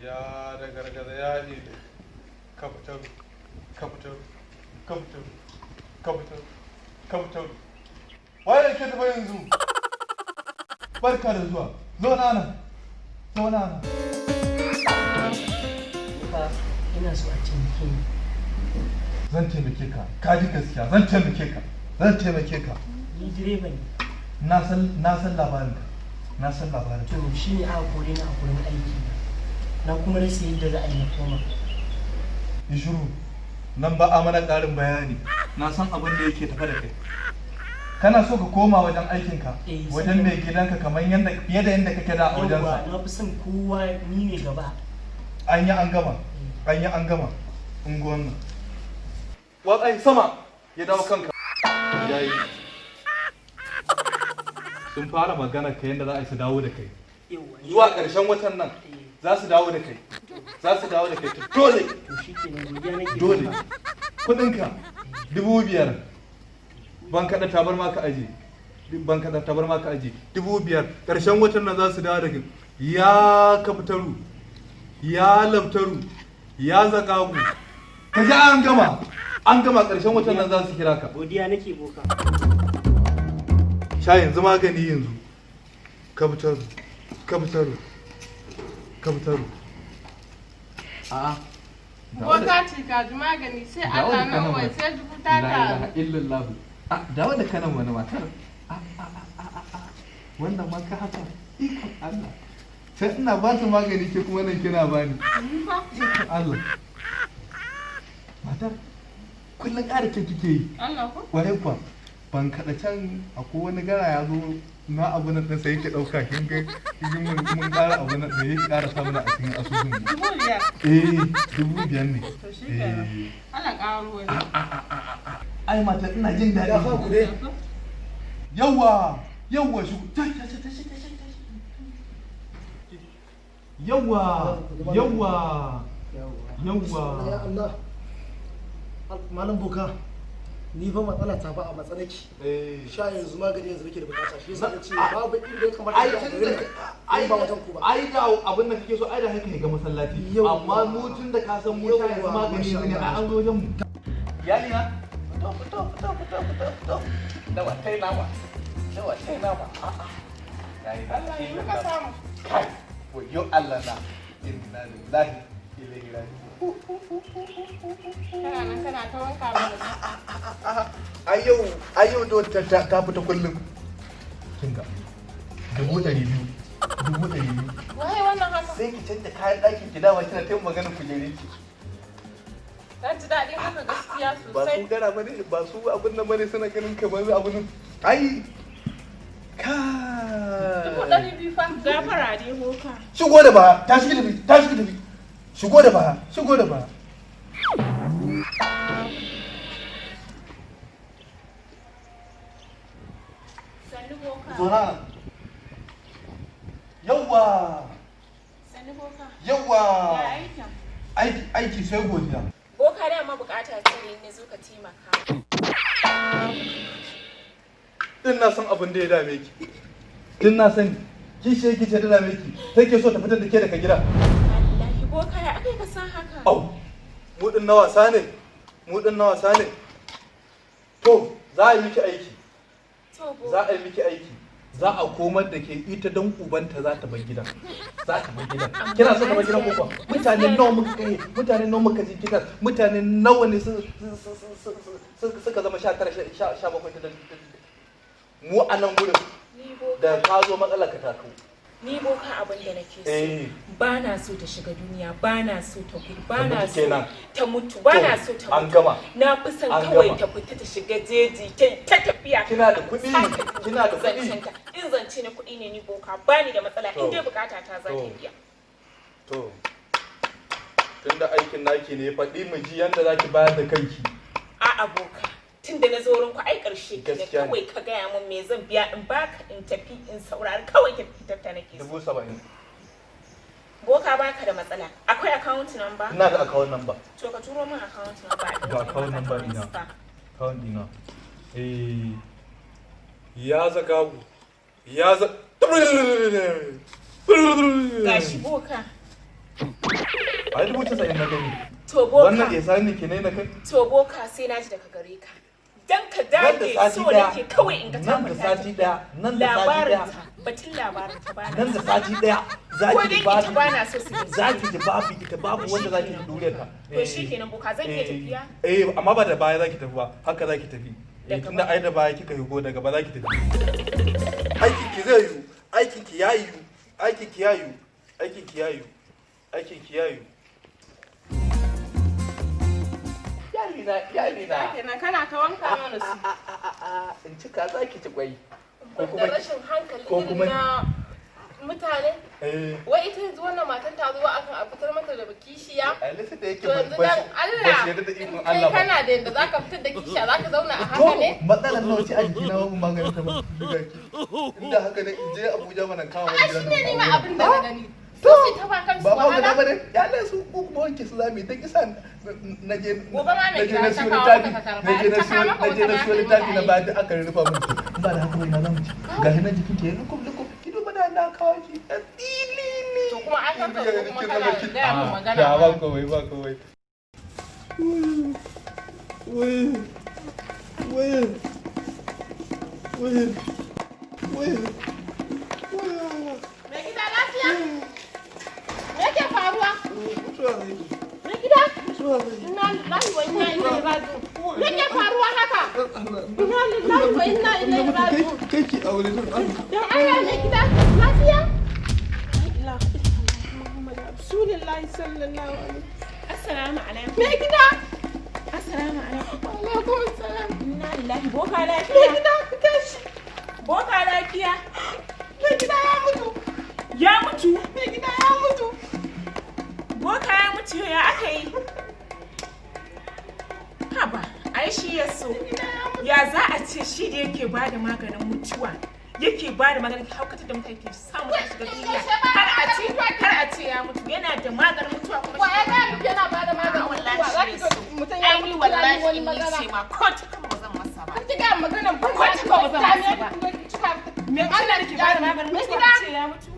Ya da gargaza ya ne. Ka fitar, ka fitar, ka fitar, ka fitar, ka fitar. Waye ke tafa yanzu? Barka da zuwa. Zauna nan. Zauna nan. Fa ina so a taimake ni. Zan taimake ka. Ka ji gaskiya. Zan taimake ka. Zan taimake ka. Ni direba ne. Na san labarinka. Na san labarinka. To shi ne aka kore ni a gurin aiki na, kuma rasa yadda za a yi na koma. Yi shiru. Nan ba a mana ƙarin bayani. Na san abin da yake tafa da kai. Kana so ka koma wajen aikinka, Eh, wajen mai gidanka, kamar yadda, fiye da yadda kake da a Yawwa, wajensa. na fi son kowa ni ne gaba. An yi an gama. An yi an gama. Unguwan nan. Watsai sama ya dawo kanka. Yayi. Sun fara magana ka yadda za a yi su dawo da kai. Yawwa. Zuwa ƙarshen watan nan za su dawo da kai. Za su dawo da kai. Dole. To shi kenan, godiya nake. Dole. Boka. Kudinka 5,000. Ban kaɗa tabar ma ka aje. Ban kaɗa tabar ma ka aje. 5,000. Ƙarshen watan nan za su dawo da kai. Ya kaftaru. Ya laftaru. Ya zakagu. Ka ji an gama. An gama, ƙarshen watan nan za su kira ka. Godiya nake, boka. Sha yanzu magani yanzu. Kaftaru. Kaftaru. Kaftaru. A'a. Boka ce ka ji magani sai Dawo da Allah na kanan uwai wani. sai dubu ta La ilaha taru. illallah. Ah, dawo da kanan wani matar. Ah, ah, ah, ah, ah. Wannan ma ka haka. Ikon Allah. Sai ina ba su magani, ke kuma nan kina bani. Ikon Allah. Matar, kullum ƙara ke kike yi. Allah ko? Kwarai kuwa. Ban kaɗa can akwai wani gara ya zo na abu nan ɗinsa yake ɗauka, kin ga kin mun ƙara abu nan da yake ƙara samu a cikin asusun mu. 5,000. Eh, 5,000 ne. To shi kenan. Eh. Allah ƙaro wani. Ai mata, ina jin daɗi. Ya fa ku dai. Yawwa, yawwa, shigo. Tashi, tashi, tashi, tashi, tashi. Yawwa, yawwa, yawwa. Ya Allah. Malam Boka, ni fa matsala ta ba a matsanaki. Sha yanzu magani yanzu nake da bukata, shi yasa nace babu inda ya kamata Ai a tun garin da nan ai in ba wajen ku ba. Ai da abin da kake so, ai da haka ga masallaci. Yawwa. Amma mu tun da ka san mu sha yanzu Yawwa, magani masha yanzu ne, ai Allah. an zo wajen mu. Iyali na. Fito, fito, fito, fito, fito, fito. Nawa tai nawa. Nawa tai nawa. A'a. La ilaha Allah yi muka illallah. samu. Kai, wayo Allah na. Inna lillahi ilaihi raji'un. Kana nan kana ta wanka mana. Ai yau, ai yau do ta fita kullum. Kinga. 200,000. 200,000. Waye wannan haka? Sai ki canza kayan ɗakin ki, dama kina ta maganar kujerin ki. Na ji daɗin haka gaskiya Ba su sosai. gara bane, ba su abin nan bane, suna ganin kamar abin nan. Ai ka 200,000 fa. Gafara dai, boka. Shigo da baya, tashi ki tafi, tashi ki tafi. Shigo da baya, shigo da baya. Sannu, boka. Zauna nan. Yawwa, Sannu, boka. yawwa. Ya aikin? Aiki, aiki sai godiya. Boka, dama bukata ce ne na zo ka taimaka. Din na san abin da ya dame ki. Din na sani. Kishi yake ce da dame ki. Take so ta fitar da ke daga gida. Wallahi boka, ya akai ka san haka? Au, mu din na wasa ne. Mu din na wasa ne. To, za a yi miki aiki. To boka. Za a yi miki aiki. Za a komar da ke ita don ubanta za ta bar gidan. Za ta bar gidan. Kina so ta bar gidan ko kuwa? Mutane nawa muka kai, mutane nawa muka ji gidan, mutane nawa ne suka zama 19, 17 da mu a nan gurin Ni boka. da ka zo matsalar ka ta kau. Ni boka, abin da nake so. Ba na so ta shiga duniya, ba na so ta gudu, ba Ta na mutu so kenan. ta mutu, ba na so ta An mutu. gama. Na fi son An kawai gama. ta fita ta shiga jeji ta yi ta tafiya. Kina da kuɗi? Sake Kina da kuɗi? zancenta. In zance na kuɗi ne, ni boka ba ni da matsala, in To. dai bukata ta za ta To. biya. To, tunda aikin naki ne, faɗi mu ji yanda za ki bayar da kanki. A'a boka, tun da na zo wurin ku ai ƙarshe kenan. Gaskiya ne. Kawai ka gaya min me zan biya in baka in tafi in saurari kawai ta fitar ta nake so. 70,000. Boka, baka da matsala. Akwai account number? Ina da account number. To ka turo min account number ɗin. Ga account number ɗina. Transfer. Account ɗina. Eh. Ya zakagu. Ya za Gashi, boka. Ai 90,000 na gani. To boka. Wannan ihsani ke ne na kai. To boka, sai na ji daga gare ka. Dan ka Nan da dage, sati so daya. nake kawai in ga ta Nan da sati daya, nan da sati labarin daya. ta, batun labarin ta bana. Nan da sati daya za Ko ki dai ji ita babu. bana so su ji. Za ki ji babu ita, babu wanda za ki ji dure ta. To shikenan boka, zan iya tafiya? Eh, amma ba da baya za ki tafi ba, haka za ki tafi. Eh, Daga tunda baya. ai da baya kika higo, daga ba za ki tafi. Aikin ki zai yiwu, aikin ki ya yiwu, aikin ki ya yiwu, aikin ki ya yiwu, aikin ki ya yiwu. Iyalina, iyalina. Kenan kana ta wanka mana su. In ci kaza ki ci kwai. Ko Da kuma rashin hankali ko irin kuma- na mutane. Eh. Wai ita yanzu wannan matan ta zo akan a fitar mata da kishiya. A lissa da yake To yanzu ba dan su Allah, ba su yarda da in ikon kai Allah ba. kana da yanda zaka fitar da kishiya, zaka zauna a To haka ne? matsalar nawa ce a jikina babu maganin ta ba. Duka ki. Inda haka ne in je Abuja mana kawo Ai wani shi gidan ne ni ma da abin da na gani. Su su ta ba kansu ba ma wahala. guda bane ya Allah, su ko kuma wanke su zamu yi dan isa na je Gobe ma mai na je gida na ta siyo kawo littafi maka ka karba. na je na Ta siyo kawo maka na je na wata siyo ma littafi na ka ba duk aka rufa mun su. In ba da haka ba ina zamu ci? Gashi nan jikin ki lukum lukum, ki duba da na kawo ki dilili. To kuma an karka zo kuma kana gaya min magana. Da ba komai, ba komai. Wai wai wai wai wai. Mai gida, lafiya? Me yake faruwa? Mai gida? Inna lillahi wa inna ilaihi raji'un. Me yake faruwa haka? Inna lillahi wa inna ilaihi raji'un. Kai ki aure nan Allah. Dan Allah mai gida, lafiya? La ilaha illallah Muhammadu Rasulullahi sallallahu alaihi. Assalamu alaikum. Mai gida? Assalamu alaikum. Wa alaikum assalam. Inna lillahi, boka Mai lafiya? gida, ku tashi. Boka, lafiya? Mai gida ya mutu. Ya mutu? Mai gida ya mutu. Boka ya mutu, ya aka yi? Haba, ai shi ya so. Ya za a ce shi da yake ba da maganin mutuwa, yake ba da maganin haukatar da mutane, ke samu ta shiga duniya. Har a ce ya mutu, yana da maganin mutuwa kuma Wa ya shi. ga miki yana bada maganin Wallahi mutuwa? Za shi ki ya ga so. mutum ya Ai ni mutu wallahi ya yi wani in ni magana. ce ma ko ta kan ba zan masa ba. Kar ki ga maganan ban Ko ta ba zan masa ba. Me Me Allah da ke ba da maganin Mai mutuwa gida. ce ya mutu?